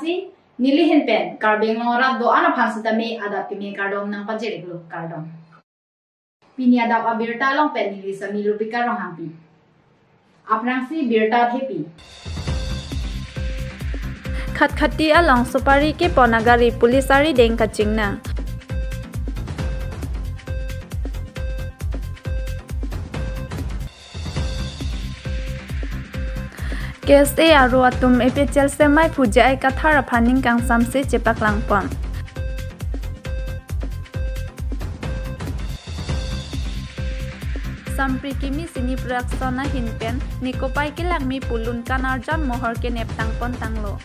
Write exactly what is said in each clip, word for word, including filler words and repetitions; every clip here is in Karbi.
Si, neli ahin pen Karbi Anglong arat do-an aphan sitame adap kimi kardom nangpajir-iklo, kardom. Pini adap abirta along pen neli Sami Lupika Ronghangpi. Aphrangsi birta thepi. Khatkhati along supari kepon agari police arideng kachingnang. K S A aro atum A P H L C amei phu J I Kathar aphan ning kangsamse chepaklangpon. Sampri kimi sini Production ahin pen Nikopai Kelangme pu Lunkan Arjan Mohor kenep tangpon tanglo.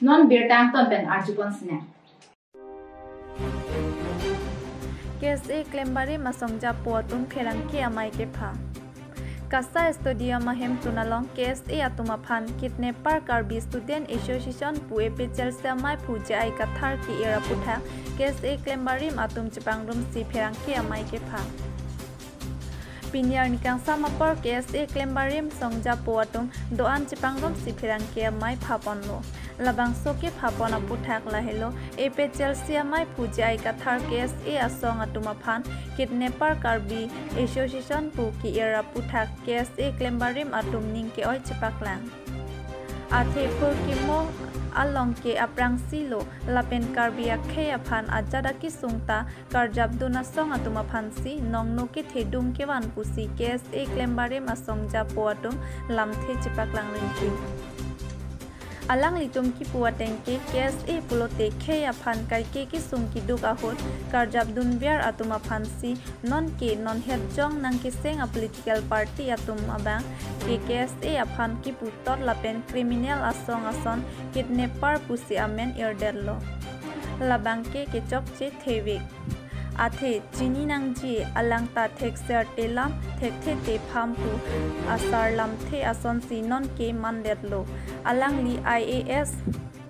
Non birta angton pen arjupon sine. K S A klembarim asongja po atum pherangke amei kepha. KASA Stadium ahemtun along K S A atum aphan kidnapper Karbi Student Association pu A P H L C amei phu J I Kathar ke-ir aphuthak K S A klembarim atum chepangrumsi pherangke amei kepha. Pini arni kangsam apor K S A klembarim asongja po atum do-an chepangrumsi pherangke amei phaponlo. Labangso kephapon aphuthak lahelo, A P H L C amei phu J I Kathar K S A asong atum aphan kidnapper Karbi Association pu ke-ir aphuthak K S A klembarim atum ning ke-oi chepaklang. Athe phurkimo along ke aphrangsi lo, lapen Karbi akhei aphan ajat akesung ta karjapdun asong atum aphansi nongno kethedung kevan pusi K S A klembarim asongja po atum lamthe chepaklang rinti. Alanglitum kipu ateng ke K S A pulote khei aphan kaike kesung keduk ahut karjapdunver atum aphansi nonke nonhet jong nangkeseng a political party atum abang ke K S A aphan kiputot lapen criminal asong ason kidnapper pusi amen irdetlo. Labang ke kechokche thevek. Athe chini nangji alangta thekser telam thekthe tepham pu asar lamthe asonsi nonke mandetlo. Alangli I A S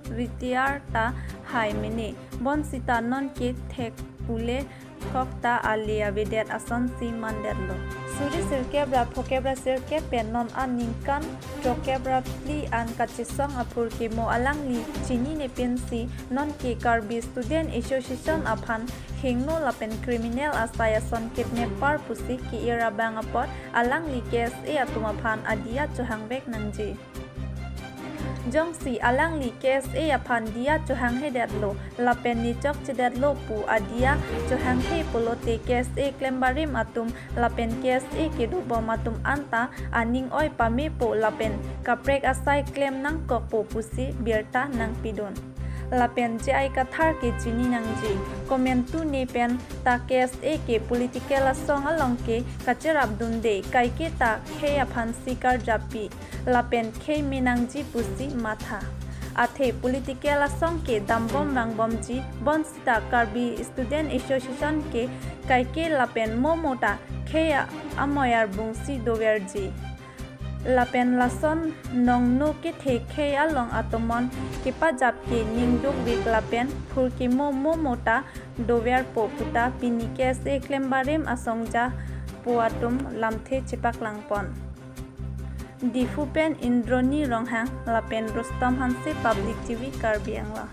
retire ta hai mene. Bonsita nonke thek pule thok ta ale avedet asonsi mandetlo. Suri sirkep ra phokep ra sirkep pen non aningkan throkkep ra phli an kachesong aphurkimo alangli chinine pensi nonke Karbi Student Association aphan hingno lapen criminal asai ason kidnapper pusi ke-ir abang apot alangli K S A atum aphan adia chohangvek nangji. Jongsi alangli K S A aphan dia chohanghedetlo lapen ne chokchedetlo pu adia chohanghe pulote K S A klembarim atum lapen K S A kedobom atum anta aning oi pamepo lapen kaprek asai klem nangkokpo pusi birta nangpidun. Lapen J I Kathar ke chini nangji. Komantu ne pen ta K S A ke political asong along ke kacherapdunde, kaike ta khei aphansi karjappi lapen khei me nangji pusi matha. Athe political asong ke dambom vangbomji, bonsita Karbi Student Association ke kaike lapen momo ta khei a-, amoi arbungsi doverji. Lapen lason nongno kethe khei along atomon kepajap ke ningdukvek lapen phurkimo momo ta doverpo puta pini K S A klembarim asongja po atum lamthe chepaklangpon. Diphu pen Indroni Ronghang lapen Rustom Hanse, Public T V Karbi Anglong.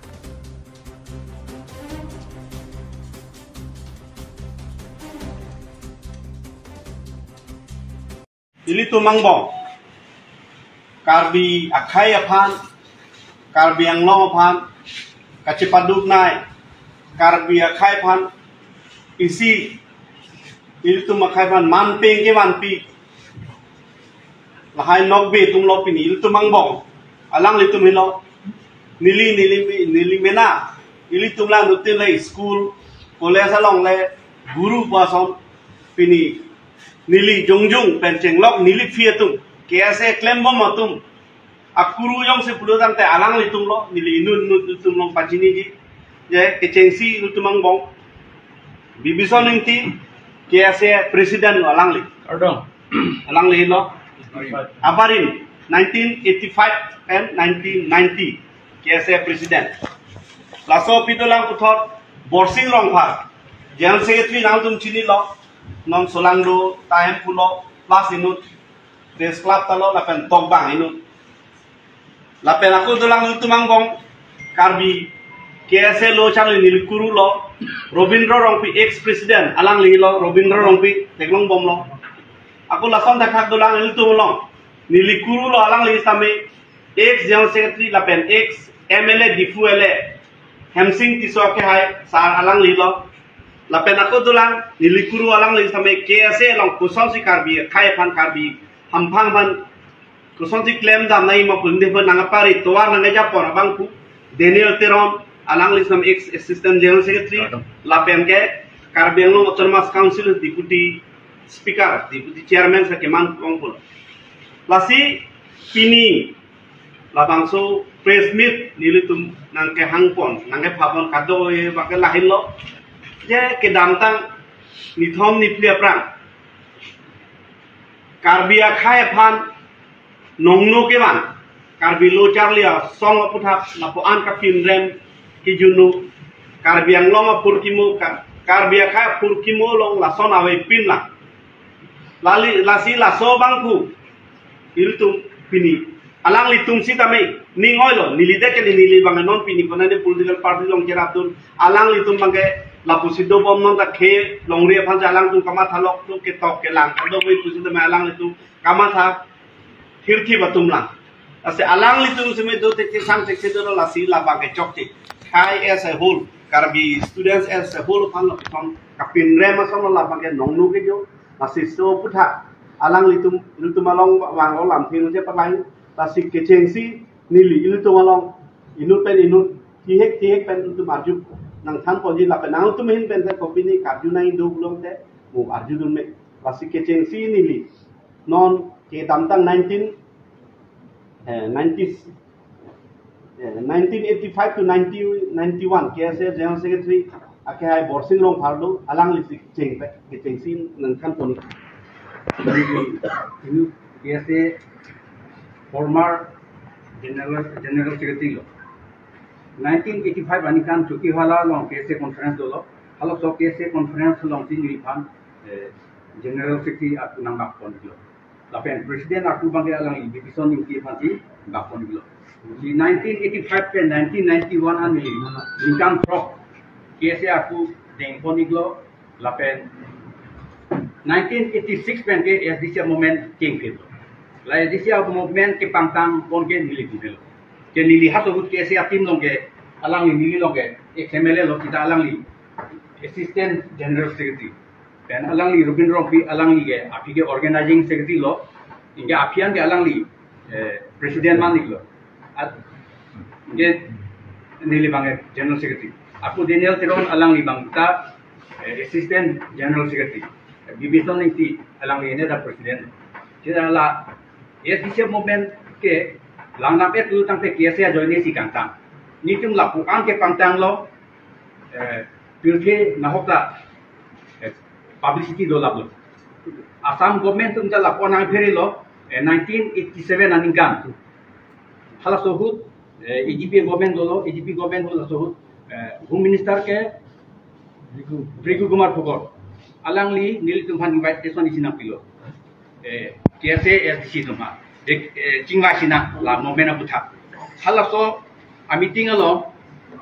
Ilitum angbong Karbi akhei aphan, Karbi Anglong aphan kachepaduknei, Karbi akhei aphan isi ilitum akhei aphan manpeng kevanpi lahai nokbe atumlo pini ilitum angbong, alanglitum helo, neli, neli, neli mena, ilitum langduntin le school, college along le guru pu ason, pini neli jongjung pen chenglok neliphi atum, K S A klembom atum akuru jongsi pulo tangte alanglitumlo, neli inut inut ilitum along pachiniji. Je kechengsi ilitum angbong Bibison Ingti, K S A president alangli. Kardom. Alanglilo. Abarim nineteen eighty-five and nineteen ninety K S A president. Laso pidolang puthot Borsing Rongphar, General Secretary nangtum chinilo, non Solangdo ta hemphu lo, plus inut Press Club ta lo lapen tokbang inut. Lapen ako dolang ilitum angbong Karbi K S A lo chang neli kuru lo, Robindro Rongpi, ex president, alangli lo, Robindro Rongpi theklong bomlo. Ako lason thakthak dolang ilitum along, neli kuru lo, alangli sitame ex general secretary lapen ex M L A Diphu L A Hemsing Tisso akehai sar alangli lo. Lapen ako dolang neli kuru alangli sitame K S A along kosonsi Karbi akhei aphan, Karbi hamphang aphan kosonsi klem dam nangji ma pu ningdepon nangkapari tovar nangkejapon abangphu Daniel Teron, alangli sitame ex assistant general secretary, lapen ke Karbi Anglong Autonomous Council deputy speaker, deputy chairman si keman ongpon. Lasi pini labangso press meet nelitum nangkehangpon, nangkephapon kadokave abangke lahenlo. Je kedamtang nithom niphli aphrang Karbi akhei aphan nongno kevan, Karbi lo charli asong aputhak lapu-an kapinrem kejunu, Karbi Anglong apurkimo, Ka-, Karbi akhei apurkimo along lason avepin lang. Lali, lasi laso abangphu ilitum pini alanglitum sitame ning oilo, neli det kali, neli abang non pini konane political party along cherapdun, alanglitum abangke lapusi dobom non ta khe longri aphan si alangtum kamatha lok tu ketok kelang kadokave pusitame alanglitum kamatha thirthip atum lang. Lasi alanglitum sitame do thekthek sang thekthek do, lasi labangke chokche. Akhei as a whole, Karbi students as a whole aphan lapuson kapinrem ason labangke nongno kejo. Lasi laso aputhak alanglitum, ilitum along vang alam thengje palai. Lasi kechengsi neli ilitum along inut pen inut, thihek thihek pen ilitum arju nangthanponji lapen nangtum ahin pen te kopine karju nangji do pulote mo arjudun me. Lasi kechengsi neli non kedamtang nineteen, eh, ninety, eh, nineteen eighty-five to ninety, ninety-one K S A General Secretary akehai Borsing Rongphar do, alanglisi chengpe, kechengsi nangthanpon. Ini K S A former General, General Secretary lo. Nineteen eighty-five aningkan Chokihola along K S A conference dolo. Halaso K S A conference alongsi neliphan, eh, General Secretary ako nangbakpon lo. Lapen President ako abangke alangli Bibison Ingti aphansi bakpon lo. Di nineteen eighty-five pen nineteen ninety-one aningkan throk K S A ako dengpon lo. Lapen nineteen eighty-six pen ke A S D C movement kengkhe lo. La A S D C movement kepangtangpon ke neli dun lo. Ke neli halaso ahut K S A team along ke, alangli neli along ke ex M L A lo, seta alangli Assistant General Secretary. Pen alangli Robindro Rongpi, alangli ke aphi ke organizing secretary lo, anke aphi an ke alangli, eh, president man-ik lo. At, anke neli abangke general secretary. Ako Daniel Teron, alangli abang ta, eh, assistant general secretary. Bibison Ingti, alangli ne ta president. Seta la A S D C movement ke langnam-et pulo tangte K S A ajoine si kangtang. Nelitum lapu-an kepangtang lo, eh, pirthe nahok ta, eh, publicity dolap lo. Assam government atum ta lapu-an nangphere lo, eh, nineteen eighty-seven aningkan. Halaso ahut, eh, A G P government dolo, A G P government halaso ahut, eh, Home Minister ke Bhrigu Kumar Phugor. Alangli nelitum aphan invitation isi nangpilo. Eh, K S A A S D C atum aphan. Eh, eh, chingvai sinang la movement aputhak. Halaso a-meeting along,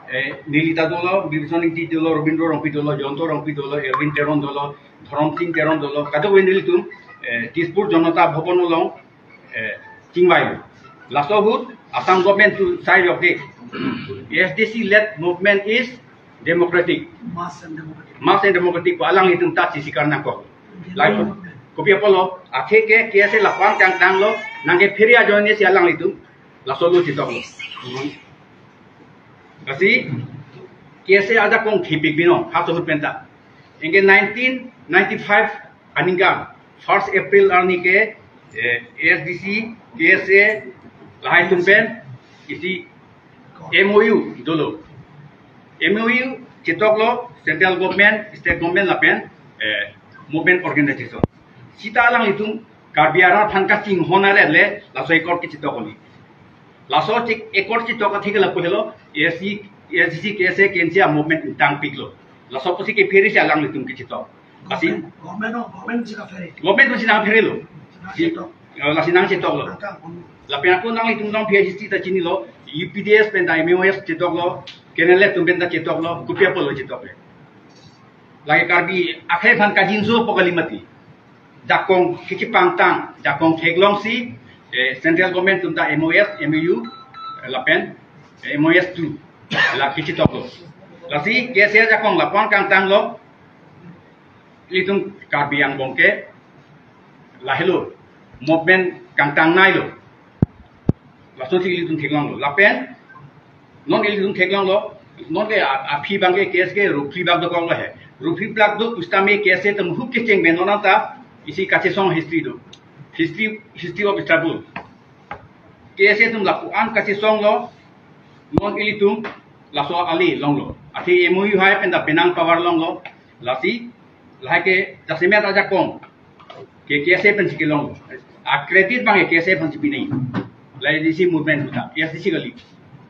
eh, neli ta dolo, Bibison Ingti dolo, Robindro Rongpi dolo, Jayanta Rongpi dolo, Erwin Teron dolo, Dhorom Sing Teron dolo, kadokave nelitum, eh, Dispur Janata Bhavan along, eh, chingvai lo. Laso ahut Assam government tu sai yok de. A S D C led movement is democratic. Mass and democratic. Mass and democratic pu alanglitum ta si sikar nangkok. Lai, kopi apotlo, athe ke K S A lapu-an kangtang lo, nangkephere ajoine si alanglitum laso lo chetok lo. Lasi K S A ajakong thipik binong, halaso ahut pen ta. Anke nineteen ninety-five aningkan first April arni ke, eh, A S D C, K S A, lahai atum pen isi M O U dolo. M O U chetok lo central government, state government lapen, eh, movement organization. Seta alanglitum Karbi arat aphan kachinghon aret le laso accord kechetok kali. Laso chik accord chetok atheke lapu helo, A S D C, A S D C, K S A, K N C A movement ingtangpik lo. Laso pusi kephere si alanglitum kechetok. Lasi government, government, government si kaphere. Government si nangphere lo. Si nangchetok. Lasi nangchetoklo. Lapen ako nanglitum nong P H D ta chinilo, U P D S pen ta M O S chetoklo, K N L F atum pen ta chetoklo, kopi apotlo chetoklo. Lake Karbi akhei aphan kajinso po kali mati. Jakong kiki pangtang, jakong theklongsi, eh, central government atum ta M O S, M O U, eh, lapen, eh, M O S two, la kachetoklo. Lasi K S A ajakong lapu-an kangtanglo, ilitum Karbi angbong ke, lahelo, movement kangtang nailo. Lasonsi ilitum theklonglo. Lapen, non ilitum theklonglo, non ke a-, aphi abang ke K S A ke ruphli bak dokoklo he. Ruphli bak do pusitame K S A atum hup kecheng pen non anta, isi kachesong history do. History, history of struggle. K S A atum lapu-an kachesonglo, non ilitum laso ali longlo. Athe M O U hai pen ta penang power longlo. Lasi, lahai ke jasemet ajakong. Ke K S A pensi kelong. A credit abang ke K S A pensi pinai. La A D C movement ahut ta, A D C kali.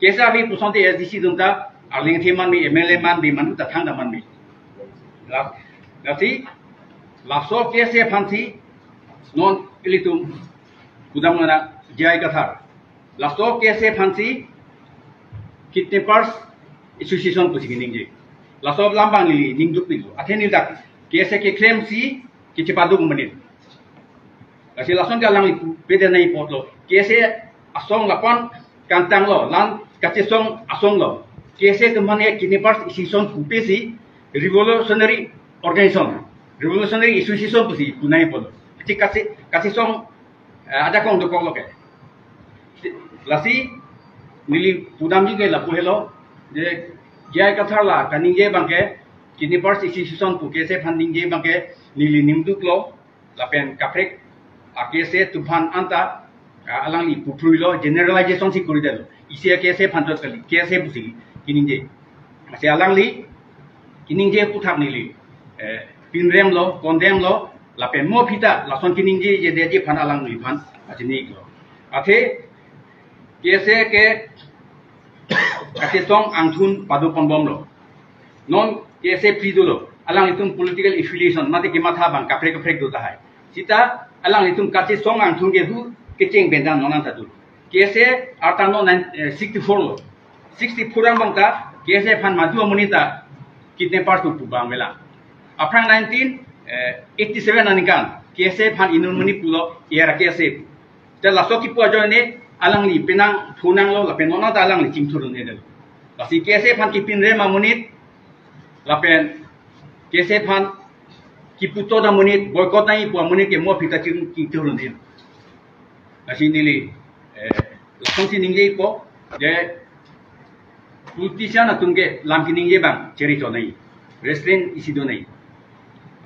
K S A avi pusonte A D C atum ta, arleng the man me, M L A man me, man ta thangta man me. La, lasi, laso K S A aphansi, non ilitum, kudam ngana, J I Kathar. Laso K S A aphansi, Kidnappers Association pusi keningje. Laso alam abang neli ningduk pilo. Athe neli dak K S A keklemsi, kechepaduk amonit. Lasi lason ke alangli pu, pede nai apotlo. K S A asong lapu-an kangtanglo, la-an kachesong asonglo. K S A atum aphan ke Kidnappers Association pupe si Revolutionary Organization, Revolutionary Association pusi punai apotlo. Achi kache, kachesong, eh, ajakong dokoklo ke. Lasi, neli pudamji ke lapu helo, je J I Kathar la kaningje abang ke, Kidnappers Association pu K S A aphan ningje abang ke, neli ningduklo, lapen kaprek, a K S A atum aphan anta, a, alangli puphruilo, generalization si koridetlo. Isi a K S A aphan chot kali, K S A pusi keningje. Lasi alangli keningje aputhak neli, eh, pinremlo, condemn lo, lapen mo aphi ta, lason keningjejedetji aphan alangliphan, achiniklo. Athe, K S A ke kachesong angthun padoponbomlo. Non K S A phli dolo. Alanglitum political affiliation, mate kematha abang kaprek kaprek do tahai. Sita alanglitum kachesong angthun ke hu kecheng pen ta non anta do. K S A arta non nine, eh, sixty-four lo. Sixty-four angbong ta K S A aphan madu amonit ta kidnappers atum pu abang mela. Aphrang nineteen, eh, eighty-seven aningkan K S A aphan inut amonit pulo, era K S A pu. Te laso kipu ajoine alangli penang phunanglo lapen non anta alangli chingthur un-edetlo. Lasi K S A aphan kepinrem amonit lapen K S A aphan kiputot amonit, boycott nangji pu amonit ke mo aphi ta ching, chingthur un-e. Lasi neli, eh, lasonsi ningjepo, je politician atum ke lam keningje abang chericho nai, restraint isi do nai.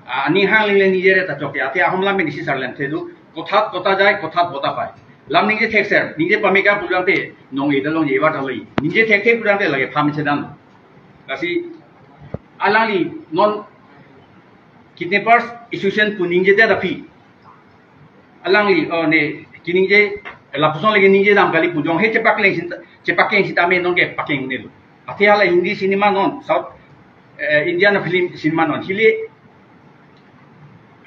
Ah, ning hang lingle ningjere ta chokche, athe ahom lam pen isi sarlem the do, kothat kota jai, kothat bota pai. Lam ningje thekser, ningje pameka pulang te, nong ida long jewa ta loi. Ningje thekthe pulang te lake pham chedan. Lasi, alangli non Kidnappers Association pu ningjedet aphi. Alangli, oh, ne, keningje, lapuson lake ningje dam kali pu jong he chepakleng sita, chepakeng sitame non ke pakeng unelo. Athe hala Hindi cinema non, South, eh, Indian film cinema non. Hile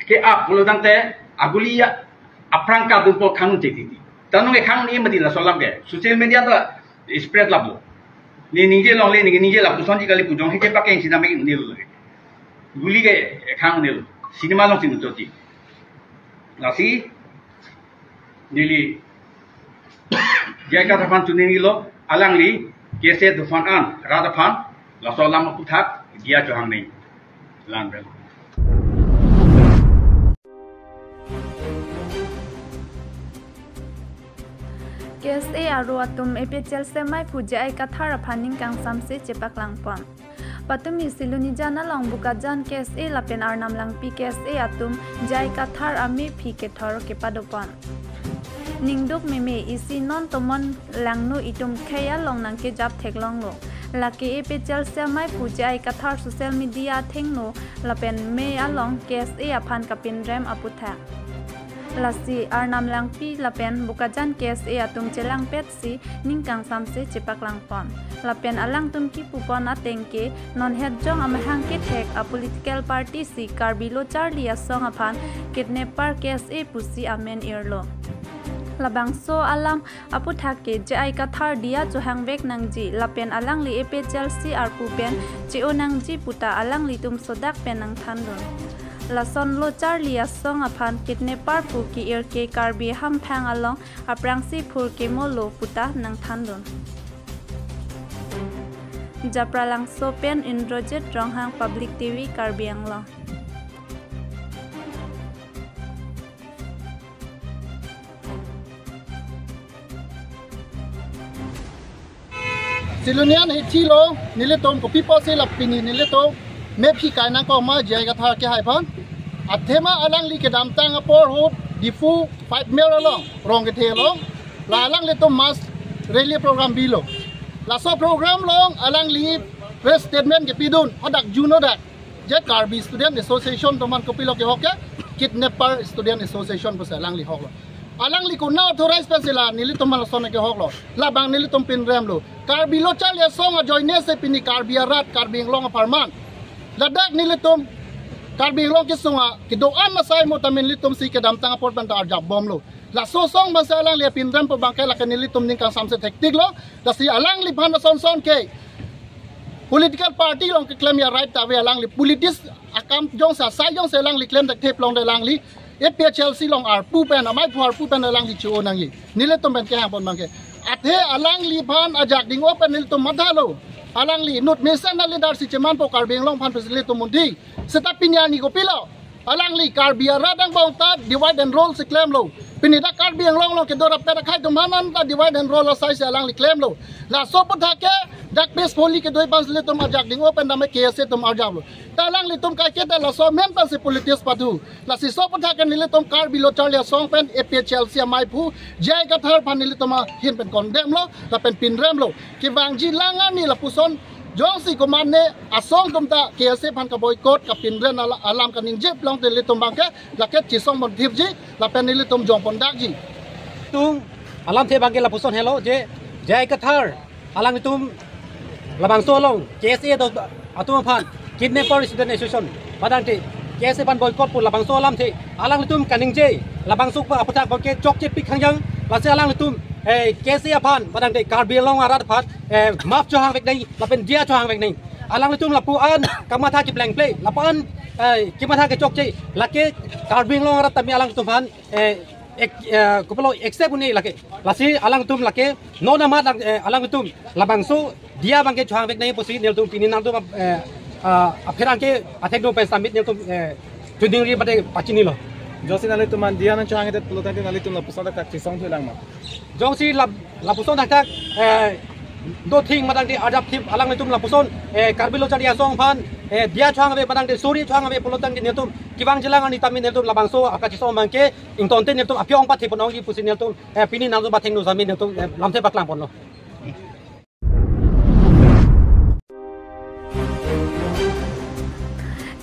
ke ap pulo tangte aguli ya aphrang kadunpo khang un-e titi. Ta non ke khang un-e mati laso alam ke. Social media ta spread lap lo. Ne ningje longle, ne ningje lapusonji kali pu jong he chepakeng sitame unelo lake. Guli ke khang unelo. Cinema alongsi un-e titi. Lasi, neli, J I Kathar aphan choningri lo, alangli, K S A atum aphan an, rat aphan, laso alam aputhak, diya chohang nai. Lang bel. K S A aro atum A P H L C maiphu J I Kathar aphan ning kangsamse chepaklangpon. Patumi Silonijan along Bokajan K S A lapen Arnam Langpi K S A atum J I Kathar amephi kethor kepadopon. Ningduk meme isi non tomon langno itum khei along nangkejap theklonglo. Lake A P H L C maiphu J I Kathar social media athengno lapen mei along K S A aphan kapinrem aputhak. Lasi Arnam Langpi lapen Bokajan K S A atum chelangpetsi ning kangsamse chepaklangpon. Lapen alangtum kipupon ateng ke non hetjong amahang kethek a political party si Karbi Lo Charli Asong aphan kidnapper K S A pusi amen irlo. Labangso alam aputhak ke J I Kathar diya chohangvek nangji lapen alangli A P H L C arpu pen che-o nangji puta alanglitum sodak pen nangthandun. Lasonlo charli asong aphan kidnapper pu ke-ir ke Karbi hamphang along aphrangsi phurkimo lo puta nangthandun. Japralangso pen Indrajit Ronghang, Public T V Karbi Anglong. Silonian hithi lo nelitum kopi pusi la pini nelitum mephi kai nangkok ma J I Kathar kehai aphan. Athema alangli kedamtang apor ahut Diphu five mile along, Rongkethe along, la alanglitum mass rally program bilo. Laso program along alangli press statement kepidun, hadak June hadak. Je Karbi Student Association atum aphan kopilo kehok ke, kidnapper Student Association pusi alangli hoklo. Alangli konat authorize pensi la nelitum aphan lason kehoklo. Labang nelitum pinremlo. Karbi lo charli asong ajoine si pini Karbi arat, Karbi Anglong apharman, ladak nelitum Karbi Anglong kesung a kedo-an asai mo tame nelitum si kedamtang apor pen ta arjap bomlo. Laso asong pensi alangli pinrempo abangke lake nelitum ning kangsamse thektik lo. Lasi alangliphan ason son ke political party along keklem a-right ta ave alangli. Politics akam jongsi asai jongsi alangli klem thekthe pulote alangli A P H L C along arpu pen, amaiphu arpu pen alangli che-o nangji. Nelitum pen kehangpon abangke. Athe alangliphan ajak ding-o pen nelitum mathalo. Alangli inut mesen a-leader si chemanpo Karbi Anglong aphan pusi nelitum munthi. Seta pini arni kopilo? Alangli Karbi arat angbong ta divide and rule si klemlo. Pini dak Karbi Anglong along kedo rapet akhei atum aphan ta divide and rule asai si alangli klemlo. Laso aputhak ke dak peacefully kedo-i aphan si nelitum ajak ding-o pen tame K S A atum arjaplo. Ta alanglitum kaike ta laso amen pensi politics padu. Lasi laso aputhak ke nelitum Karbi lo charli asong pen A P H L C amaiphu J I Kathar aphan nelitum ahin pen condemn lo, lapen pinremlo. Kevangji lang arni lapuson jongsi komatne asong atum ta K S A aphan ka-boycott, kapinrem ala-, alam kaningje pulote nelitum abangke lake chesong pon thipji lapen nelitum jong pon dakji. Tung alamthe abangke lapuson helo je J I Kathar alanglitum labangso along K S A do atum aphan kidnapper Student Association, padangte K S A aphan boycott pu labangso alamthe alanglitum kaningje, labangso aputhak abangke chokche pik hangjang, lasi alanglitum, eh, K S A aphan, padangte Karbi Anglong arat aphan, eh, map chohangvek nangji, lapen diya chohangvek nangji. Alanglitum lapu-an kamatha keplengple, lapu-an, eh, kamatha kechokche, lake Karbi Anglong arat tame alanglitum aphan, eh, ek-, eh, kopilo accept un-e lake. Lasi alangtum lake non amat lang, eh, alangtum labangso diya abangke chohangvek nangji pusi nelitum pini nangtum, eh, ah, apherangke athengno pen samit nelitum, eh, chuningri bade pachinilo. Jongsi nanglitum aphan diya nangchohangdet pulo tangte nanglitum lapuson thakthak chesong thulang ma? Jongsi lap-, lapuson thakthak, eh, dothing madangte arjap thip alanglitum lapuson, eh, Karbi lo charli asong aphan, eh, diya chohang ave madangte suri chohang ave pulo tangte nelitum kevangjilang arni tame nelitum labangso akachesong abangke ingtonte nelitum aphi-ong pathe pon-ongji pusi nelitum, eh, pini nangtum athengno samit nelitum, eh, lamthe paklang ponlo.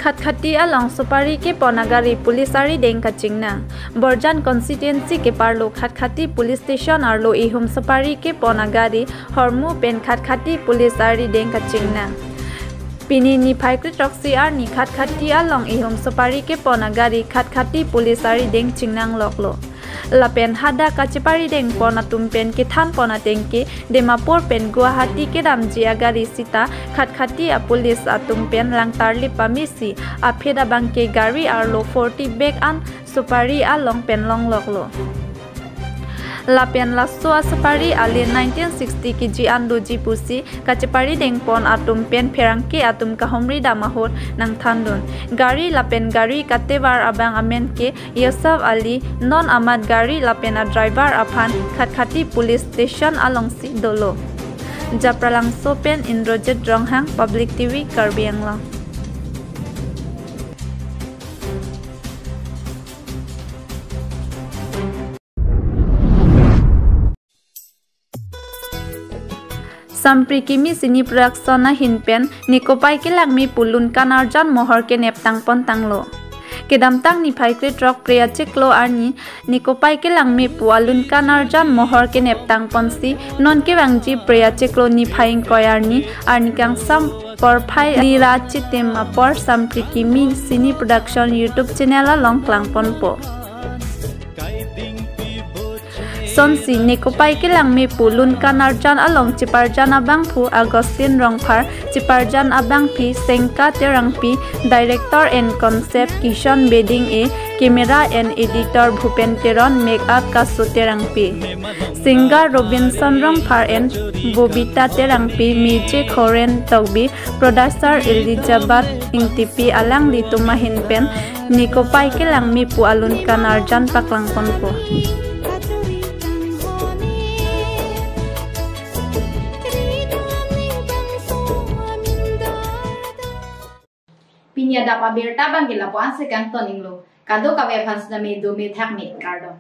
Khatkhati along supari kepon agari police arideng kachingnang. Borjan constituency keparlo Khatkhati police station arlo ihum supari kepon agari hormu pen Khatkhati police arideng kachingnang. Pini niphai kre-throksi arni Khatkhati along ihum supari kepon agari Khatkhati police arideng chingnangloklo. Lapen hadak kachepari dengpon atum pen kethanpon atengke Dimapur pen Guwahati kedamji agari sita Khatkhati apolice atum pen langtarlip pamesi aphi abangke gari arlo forty bag an supari along pen longloklo. Lapen laso asupari ale nineteen sixty kg an doji pusi kachepari dengpon atum pen pherangke atum kahumri dam ahut nangthandun. Gari lapen gari katevar abang amen ke Yusuf Ali, non amat gari lapen a-driver aphan Khatkhati police station alongsi dolo. Japralangso pen Indrajit Ronghang, Public T V Karbi Anglong. Sampri Kimi Cine Production ahin pen Nikopai Kelangme pu Lunkan Arjan Mohor kenep tangpon tanglo. Kedamtang niphai kre-throk Phre achiklo arni Nikopai Kelangme pu a Lunkan Arjan Mohor kenep tangponsi non kevangji Phre achiklo niphai ingkoi arni, arni kangsam porphai ra chitim apor Sampri Kimi Cine Production YouTube channel along klangponpo. Sonsi Nekopai Kelangme pu lun kanarjan along cheparjan abangphu Augustine Rongphar, cheparjan abangpi Sengka Terangpi, director and concept Kishon Beding A, camera and editor Bhupen Teron, makeup Kasu Terangpi. Singer Robinson Rongphar and Bobita Terangpi, music Horen Tokbi, producer Elizabeth Ingtipi, alanglitum ahin pen Nekopai Kelangme pu alun kanarjan paklangponpo. Pini adap abirta abangke lapu-an si kangton inglo. Kadokave aphan sitame dome thakme, kardom.